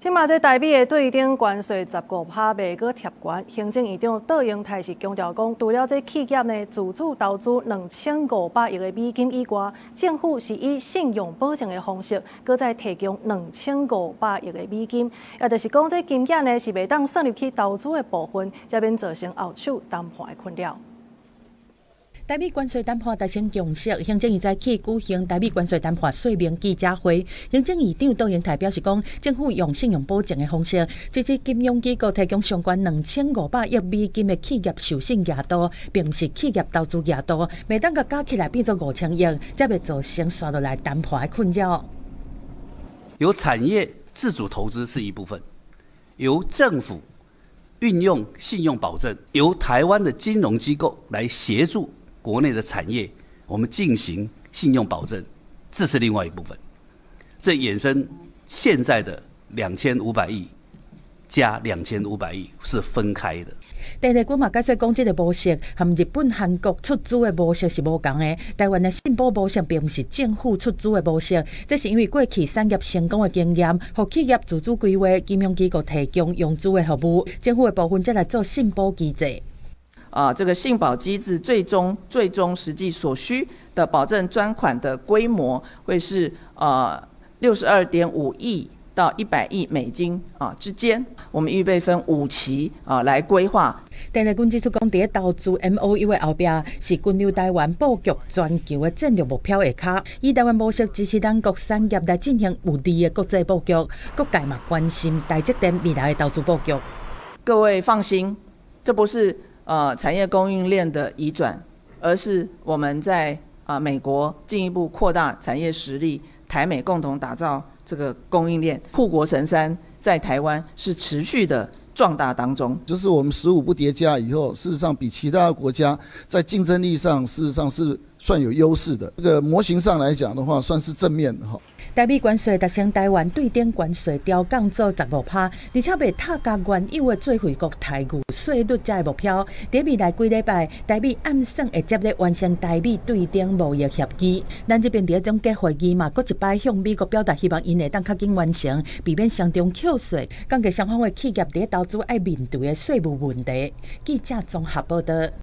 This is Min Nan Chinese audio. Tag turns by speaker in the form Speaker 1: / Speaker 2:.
Speaker 1: 這馬這台美的對等關稅15趴袂閣疊懸，行政院長卓榮泰是強調講，除了這企業呢自主投資2500億的美金以外，政府是以信用保證的方式，閣再提供兩千五百億的美金，也就是講這金額呢是袂當算入去投資的部分，才免造成後手談判的困擾。
Speaker 2: 台美關稅談判達成共識，行政院早起舉行台美關稅談判說明記者會。行政院長卓榮泰表示講，政府用信用保證的方式，支持金融機構提供相關兩千五百億美金的企業授信額度，並毋是企業投資額度，袂當共加起來變做5000億，才袂造成紲落來談判的困擾。
Speaker 3: 由產業自主投資是一部分，由政府運用信用保證，由台灣的金融機構來協助國內的產業，我們進行信用保證，這是另外一部分。這衍生現在的兩千五百億加兩千五百億是分開的。
Speaker 2: 鄭麗君嘛解釋講，這个模式和日本、韓國出資的模式是無仝的。台灣的信保模式並毋是政府出資的模式，這是因為過去產業成功的經驗，予企業自主規劃，金融機構提供融資的服務，政府的部分則來做信保機制。
Speaker 4: 啊，這個信保機制最終實際所需的保證專款的規模會是62.5億到100億美金啊之間，我們預備分五期啊來規劃。
Speaker 2: 鄭麗君指出，講佇咧投資 MOU 的後壁是根據台灣布局全球的戰略目標下跤，以台灣模式支持咱國產業來進行有利的國際布局，各界嘛關心台積電未來的投資布局。
Speaker 4: 各位放心，這不是產業供應鏈的移轉，而是我們在美國進一步擴大產業實力，台美共同打造這個供應鏈，護國神山在台灣是持續的壯大當中。
Speaker 5: 就是我們15不疊加以後，事實上比其他國家在競爭力上，事實上是算有優勢的。這個模型上來講的話，算是正面的哈。
Speaker 2: 台美關稅達成台灣對等關稅調降做15趴，而且袂塔共原有的最惠國待遇稅率這个目標。佇未來幾禮拜，台美暗算會接咧完成台美對等貿易協議。咱這邊佇咧總結會議嘛，閣一擺向美國表達希望𪜶會當較緊完成，避免雙重扣稅，降低雙方的企業佇咧投資愛面對的稅務問題。記者綜合報導。